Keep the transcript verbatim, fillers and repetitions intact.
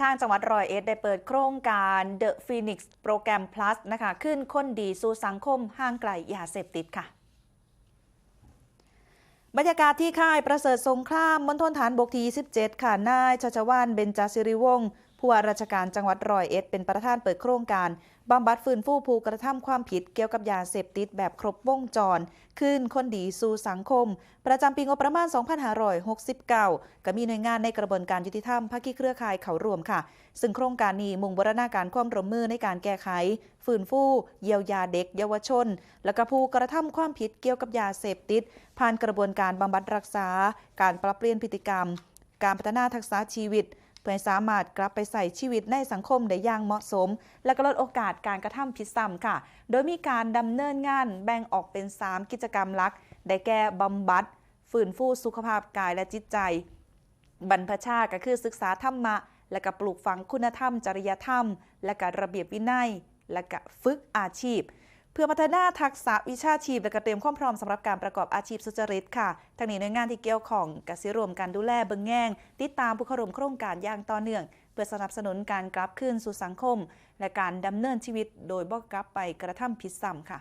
ทางจังหวัดร้อยเอ็ดได้เปิดโครงการ The Phoenix Program Plus นะคะ คืนคนดีสู่สังคม ห่างไกลยาเสพติดค่ะ บรรยากาศที่ค่ายประเสริฐสงคราม มณฑลทหารบกที่ยี่สิบเจ็ด ค่ะ นายชัชวาล เบญจสิริวงศ์ ผู้ว่าราชการจังหวัดร้อยเอ็ด เป็นประธานเปิดโครงการบำบัดฟื้นฟูผู้กระทำความผิดเกี่ยวกับยาเสพติดแบบครบวงจร คืนคนดีสู่สังคม ประจำปีงบประมาณ สองพันห้าร้อยหกสิบเก้า ก็มีหน่วยงานในกระบวนการยุติธรรม ภาคีเครือข่ายเข้าร่วมค่ะ ซึ่งโครงการนี้มุ่งบูรณาการความร่วมมือในการแก้ไข ฟื้นฟู เยียวยาเด็กเยาวชน และก็ผู้กระทำความผิดเกี่ยวกับยาเสพติด ผ่านกระบวนการบำบัดรักษา การปรับเปลี่ยนพฤติกรรม การพัฒนาทักษะชีวิต เพื่อให้สามารถกลับไปใช้ชีวิตในสังคมได้อย่างเหมาะสม และก็ลดโอกาสการกระทำผิดซ้ำค่ะ โดยมีการดำเนินงานแบ่งออกเป็น สาม กิจกรรมหลัก ได้แก่บำบัด ฟื้นฟูสุขภาพกายและจิตใจ บรรพชาก็คือศึกษาธรรมะ และก็ปลูกฝังคุณธรรม จริยธรรม และก็ระเบียบวินัย และก็ฝึกอาชีพ เพื่อพัฒนาทักษะวิชาชีพ และก็เตรียมความพร้อมสำหรับการประกอบอาชีพสุจริตค่ะ ทั้งนี้หน่วยงานที่เกี่ยวข้องก็สิร่วมกันดูแลเบิ่งแยง ติดตามผู้เข้าร่วมโครงการอย่างต่อเนื่อง เพื่อสนับสนุนการกลับคืนสู่สังคม และการดำเนินชีวิตโดยบ่กลับไปกระทำผิดซ้ำค่ะ